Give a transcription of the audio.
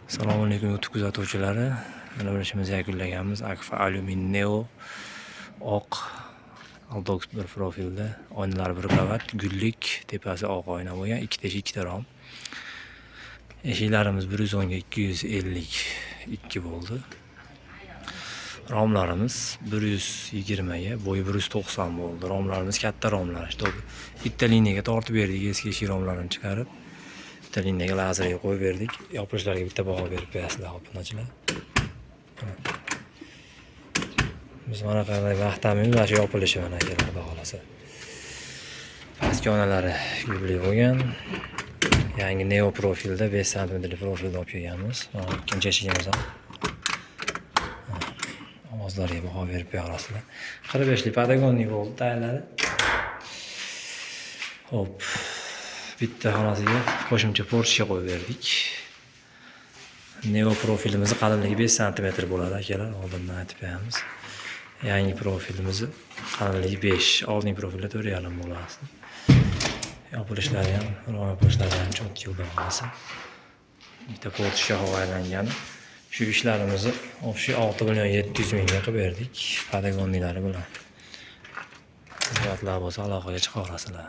Assalomu alaykum, YouTube kuzatuvchilari. Mana bir ishimizni yakunlaganmiz. Akfa Alyumin Neo oq Aldox bir profilda, oynalar bir qavat, gullik, tepasi oq oyna bo'lgan, ikkita eshik, ikkita rom. Eshiklarimiz 110 ga 252 bo'ldi. Romlarimiz 120 ga, bo'yi 190 bo'ldi. Romlarimiz katta romlar. Чтобы bitta liniyaga tortib berdik, eski eshik romlarini chiqarib, bitta liniyaga lazerga qo'yib berdik. Yopilishlariga bitta baho berib qo'yasizlar, obunachilar. Mana. Biz mana qanday maqtanmaymiz, mana shu yopilishi, mana, akalar, xudo xohlasa. Pastki oynalari gulli bo'lgan. Yangi Neo profilda, 5 santimetrli profilda olib kelganmiz. Mana ikkinchi eshigimiz ham. Ovozlarga baho berib qo'yasizlar. 45 lik подоконник bo'ldi taylari. Xo'p, bitta xonasiga qo'shimcha форточка qo'yib berdik. Neo profilimizni qalinligi 5 santimetr bo'ladi, akalar, oldindan aytib qo'yamiz. Yangi profilimizni qalinligi 5, oldingi profilda 4,5 bo'ladi. Yopilishlari ham, rom yopilishlari ham чётко, xudo xohlasa. Bitta форточка havo aylangan. Shu ishlarimizni общий 6 million 700 mingga qilib berdik, подоконник lari bilan. Ziyoratlar bo'lsa, aloqaga chiqaverasizlar.